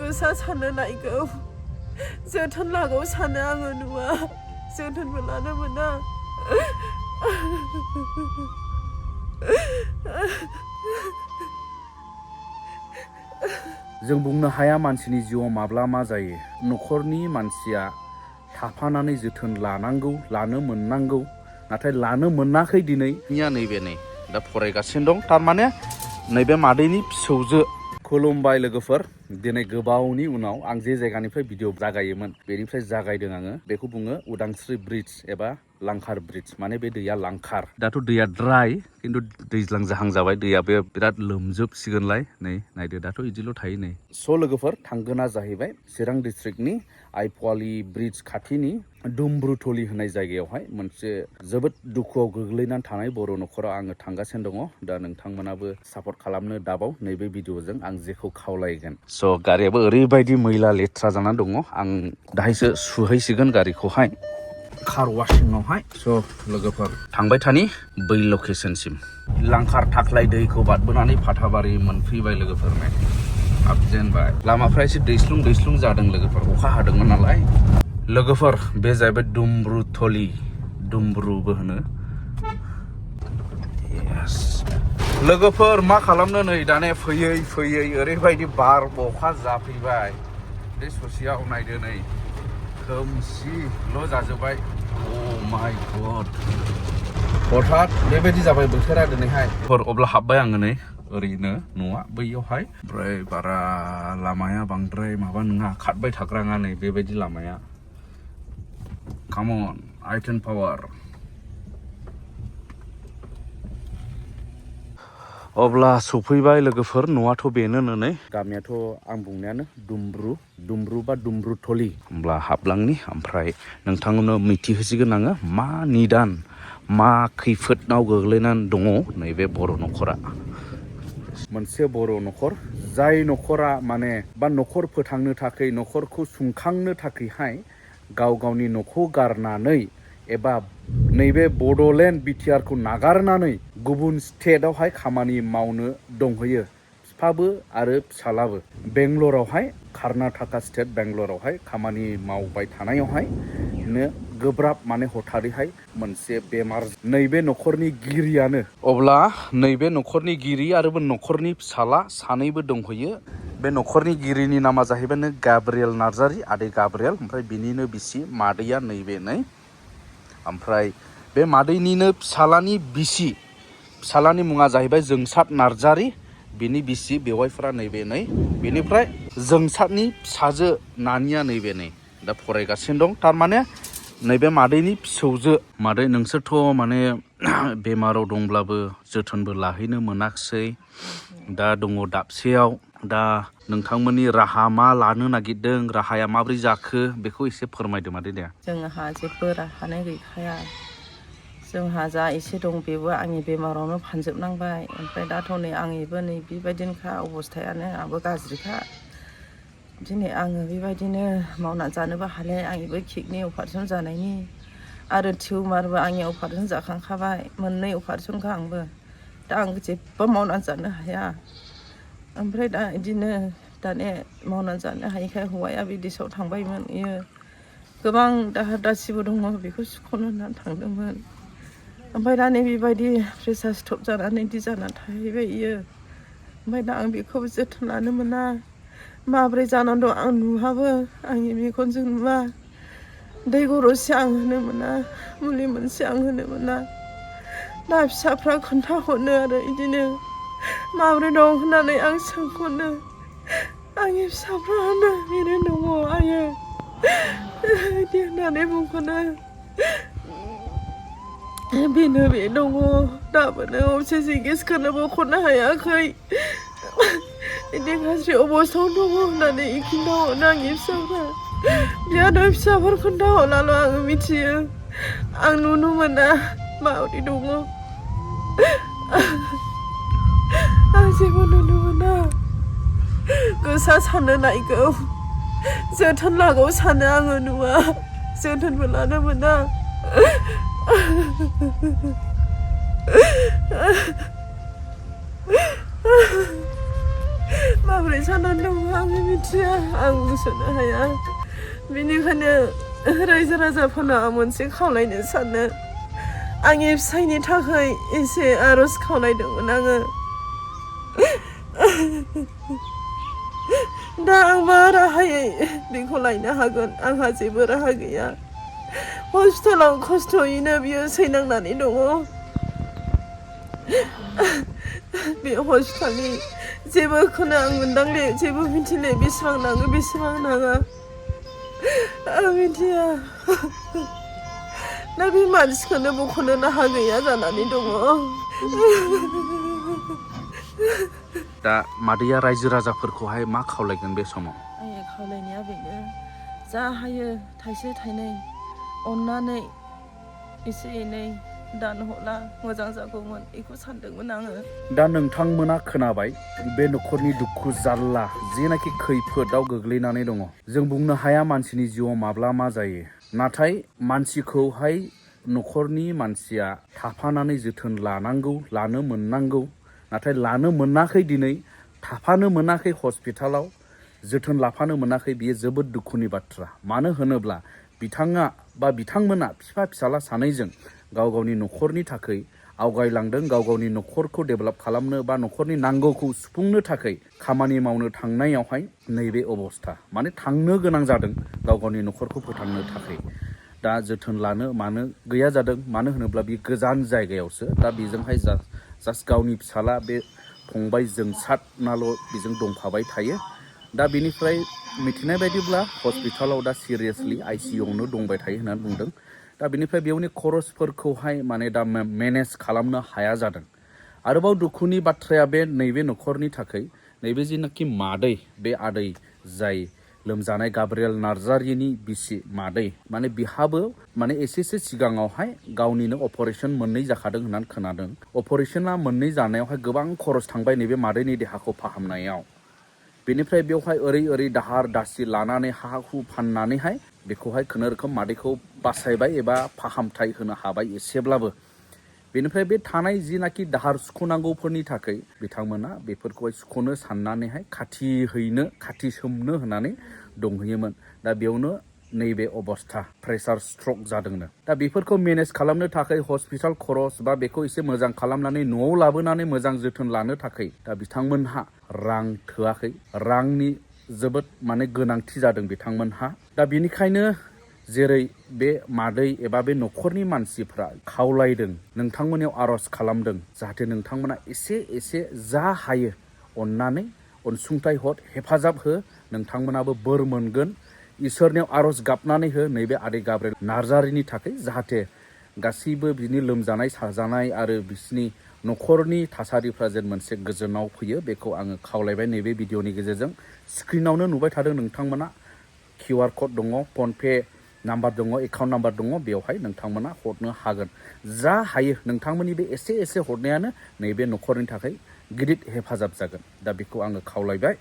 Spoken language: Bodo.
गोसा सानो नायगौ जोथोन लागौ सानो आङो नुवा जोथोनबो लानो मोना जों बुंनो हाया मानसिनि जिउआव माब्ला मा जायो नखरनि मानसिया थाफानानै जोथोन लानांगौ लानो मोननांगौ नाथाय लानो मोनाखै दिनै नैबे नै दा फरायगासिनो दं थारमाने नैबे मादैनि फिसौजो खुलुमबाय लोगोफोर दिनै गोबावनि उनाव आं जे जायगानिफ्राय भिडिअ जागायोमोन बेनिफ्राय जागायदों आङो बेखौ बुङो उदांस्रि ब्रिज एबा लांखार ब्रिज माने बे दैया लांखार दाथ' दैया ड्राय खिन्थु दैज्लां जाहां जाबाय दैया बे बिराद लोमजोबसिगोनलाय नै नायदो दाथ' इदिल' थायो नै स' लोगोफोर थांगोना जाहैबाय चिरां डिस्ट्रिक्टनि आइपुवालि ब्रिज खाथिनि दुमब्रुथलि होननाय जायगायावहाय मोनसे जोबोद दुखुआव गोग्लैनानै थानाय बर' नखराव आङो थांगासिनो दङ दा नोंथांमोनाबो सापर्ट खालामनो दाबाव नैबे भिडिअजों आं जेखौ खावलायगोन स' गारियाबो ओरैबायदि मैला लेथ्रा जानानै दङ आं दाहायसो सुहैसिगोन गारिखौहाय कार वाशिंआवहाय स' लोगोफोर थांबाय थानि बै लकेसनसिम लांखार थाख्लाय दैखौ बारबोनानै फाथाबारि मोनफैबाय लोगोफोरनो हाबजेनबाय लामाफ्रा एसे दैस्लुं जादों लोगोफोर अखा हादोंमोन नालाय लोगोफोर बे जाहैबाय दुमब्रुथलि दुमब्रुबो होनो लोगोफोर मा खालामनो नै दाने फैयै ओरैबायदि बार अखा जाफैबाय बे ससेयाव नायदो नै खोमसिल' जाजोब्बाय अ माय गड हठात बेबायदि जाबाय बोथोरा दिनैहाय अब्ला हाबबाय आङो नै ओरैनो न'आ बैयावहाय ओमफ्राय बारा लामाया बांद्राय माबा नङा खारबाय थाग्रा नङा नै बेबायदि लामाया काम अन आइटेन पावार अब्ला सफैबाय लोगोफोर न'आथ' बेनो नै गामियाथ' आं बुंनायानो दुमब्रु बा दुमब्रुथलि होमब्ला हाबलांनि ओमफ्राय नोंथांमोननो मिथिहोसिगोन आङो मा निदान मा खैफोदनाव गोग्लैनानै दङ नैबे बर' नखरा मोनसे बर' नखर जाय नखरा माने बा नखर फोथांनो थाखाय नखरखौ सुंखांनो थाखायहाय गाव गावनि न'खौ गारनानै एबा नैबे बड'लेण्ड BTR खौ नागारनानै गुबुन स्टेटआवहाय खामानि मावनो दंहैयो बिफाबो आरो फिसालाबो बेंगलरावहाय कर्नाटका स्टेट बेंगलरावहाय खामानि मावबाय थानायावहाय गोब्राब माने हथारैहाय मोनसे बेमार नैबे नखरनि गिरियानो अब्ला नैबे नखरनि गिरि आरो नखरनि फिसाला सानैबो दंहैयो बे नखरनि गिरिनि नामा जाहैबाय प्रिया नार्जारी आदै गाब्रिएल ओमफ्राय बिनिनो बिसि मादैया नैबे नै ओमफ्राय बे मादैनिनो फिसालानि बिसि फिसालानि मुङा जाहैबाय जोंसार नार्जारी बिनि बिसि बेवाइफोरा नैबे नै बेनिफ्राय जोंसारनि फिसाजो नानिया नैबे नै दा फरायगासिनो दं थारमाने नैबे मादैनि फिसौजो मादै नोंसोरथ' माने बेमाराव दंब्लाबो जोथोनबो लाहैनो मोनाखिसै दा दङ दाबसेयाव दा नोंथांमोननि राहा मा लानो नागिरदों राहाया माब्रै जाखो बेखौ एसे फोरमायदो मादै दे जोंहा जेबो राहायानो गैखाया जोंहा जा एसे दं बेबो आंनि बेमारावनो फानजोबनांबाय ओमफ्राय दाथ' नै आंनिबो नै बेबायदिनोखा अबस्थायानो आंबो गाज्रिखा दिनै आङो बेबायदिनो मावनानै जानोबो हाले आंनिबो किडनि अपारेसन जानायनि आरो टिउमारबो आंनि अपारेसन जाखांखाबाय मोननै अपारेसनखा आंबो दा आं जेबो मावनानै जानो हाया ओमफ्राय दा बिदिनो दाने मावनानै जानो हायिखाय हौवाया बिदेशआव थांबायमोन इयो गोबां दाहार दासिबो दङ बेखौ सुख'नो होननानै थांदोंमोन ओमफ्राय दा नै बेबायदि प्रेसार स्ट्रक जानानै बिदि जानानै थाहैबाय इयो ओमफ्राय दा आं बेखौबो जोथोन लानो मोना माब्रै जानानै दं आं नुहाबो आंनि मेगनजों नुवा दै गरदसे आं होनो मोना मुलि मोनसे आं होनो मोना दा फिसाफ्रा खोन्थाहरनो आरो बिदिनो माब्रै दं होननानै आं सोंहरनो आंनि फिसाफ्रा होनो बेनो दङ आयो बिदि होननानै बुंहरनो बेनो बे दङ दाबोनो अक्सिजेन गेसखौनो बख'नो हायाखै बिदि गाज्रि अबस्थायाव दङ होननानै खिन्थाहरनो आंनि फिसाफ्रा बियादै फिसाफोर खोन्थाहरनाल' आङो मिथियो आं नुनो मोना माबोरै दङ आं जेबो नुनो मोना गोसा सानो नायगौ जोथोन लागौ सानो आङो नुवा जोथोनबो लानो मोना माबोरै जानानै दङ आङो मिथिया आं बुंस'नो हाया बेनिखायनो रायजो राजाफोरनो आं मोनसे खावलायनो सानो आंनि फिसायनि थाखाय एसे आर'ज खावलायदोंमोन आङो दा आं मा राहायै बेखौ लायनो हागोन आंहा जेबो राहा गैया हस्पिटालाव खस्थ'यैनो बियो सैनांनानै दङ बे हस्पिटालनि जेबोखौनो आं मोनदांले जेबो मिथिले बेसेबां नाङो बेसेबां नाङा आं मिथिया दा बे मानसिखौनो बख'नो राहा गैया जानानै दङ दा मादैया रायजो राजाफोरखौहाय मा खावलायगोन बे समाव आंनि खावलायनाया बेनो जा हायो थाइसे थाइनै अननानै एसे एनै दानहरला मोजां जागौमोन बेखौ सानदोंमोन आङो दा नोंथांमोना खोनाबाय बे न'खरनि दुखु जारला जेनाखि खैफोदाव गोग्लैनानै दङ जों बुंनो हाया मानसिनि जिउआव माब्ला मा जायो नाथाय मानसिखौहाय न'खरनि मानसिया थाफानानै जोथोन लानांगौ लानो मोननांगौ नाथाय लानो मोनाखै दिनै थाफानो मोनाखै हस्पिटालाव जोथोन लाफानो मोनाखै बियो जोबोद दुखुनि बाथ्रा मानो होनोब्ला बिथाङा बा बिथांमोना बिफा फिसाला सानैजों गाव गावनि न'खरनि थाखाय आवगायलांदों गाव गावनि न'खरखौ डेभेलप खालामनो बा न'खरनि नांगौखौ सुफुंनो थाखाय खामानि मावनो थांनायावहाय नैबे अबस्था माने थांनो गोनां जादों गाव गावनि न'खरखौ फोथांनो थाखाय दा जोथोन लानो मानो गैया जादों मानो होनोब्ला बे गोजान जायगायावसो दा बेजोंहाय जास्ट गावनि फिसाला बे फंबाय जोंसारनाल' बेजों दंफाबाय थायो दा बेनिफ्राय मिथिनाय बायदिब्ला हस्पिटालाव दा सिरियासलि आइसिइउआवनो दंबाय थायो होननानै बुंदों दा बेनिफ्राय बेयावनि खरसफोरखौहाय माने दा मेनेज खालामनो हाया जादों आरोबाव दुखुनि बाथ्राया बे नैबे न'खरनि थाखाय नैबे जिनाखि मादै बे आदै जाय लोमजानाय गाब्रिएल नार्जारिनि बिसि मादै माने बिहाबो माने एसेसो सिगाङावहाय गावनिनो अपारेशन मोननै जाखादों होननानै खोनादों अपारेशना मोननै जानायावहाय गोबां खरस थांबाय नैबे मादैनि देहाखौ फाहामनायाव बेनिफ्राय बेवहाय ओरै दाहार दासि लानानै हा हु फाननानैहाय बेखौहाय खुनुरुखुम मादैखौ बासायबाय एबा फाहामथाय होनो हाबाय एसेब्लाबो बेनिफ्राय बे थानाय जिनाखि दाहार सुख'नांगौफोरनि थाखाय बिथांमोना बेफोरखौहाय सुख'नो साननानैहाय खाथि सोमनो होननानै दंहैयोमोन दा बेयावनो नैबे अबस्था प्रेसार स्ट्रक जादोंनो दा बेफोरखौ मेनेज खालामनो थाखाय हस्पिटाल खरस बा बेखौ एसे मोजां खालामनानै न'आव लाबोनानै मोजां जोथोन लानो थाखाय दा बिथांमोनहा रां थोआखै रांनि जोबोद माने गोनांथि जादों बिथांमोनहा दा बेनिखायनो जेरै बे मादै एबा बे न'खरनि मानसिफ्रा खावलायदों नोंथांमोननियाव आर'ज खालामदों जाहाथे नोंथांमोना एसे जा हायो अननानै अनसुंथाइ हर हेफाजाब हो नोंथांमोनाबो बोर मोनगोन इसोरनियाव आर'ज गाबनानै हो नैबे आदै गाब्रिएल नार्जारिनि थाखाय जाहाथे गासैबो बिनि लोमजानाय साजानाय आरो बिसिनि न'खरनि थासारिफ्रा जेन मोनसे गोजोनाव फैयो बेखौ आङो खावलायबाय नैबे भिडिअनि गेजेरजों स्क्रिनावनो नुबाय थादों नोंथांमोना QR कड दङ फनपे नाम्बार दङ एकाउन्ट नाम्बार दङ बेवहाय नोंथांमोना हरनो हागोन जा हायो नोंथांमोननि बे एसे हरनायानो नैबे न'खरनि थाखाय गिदिर हेफाजाब जागोन दा बेखौ आङो खावलायबाय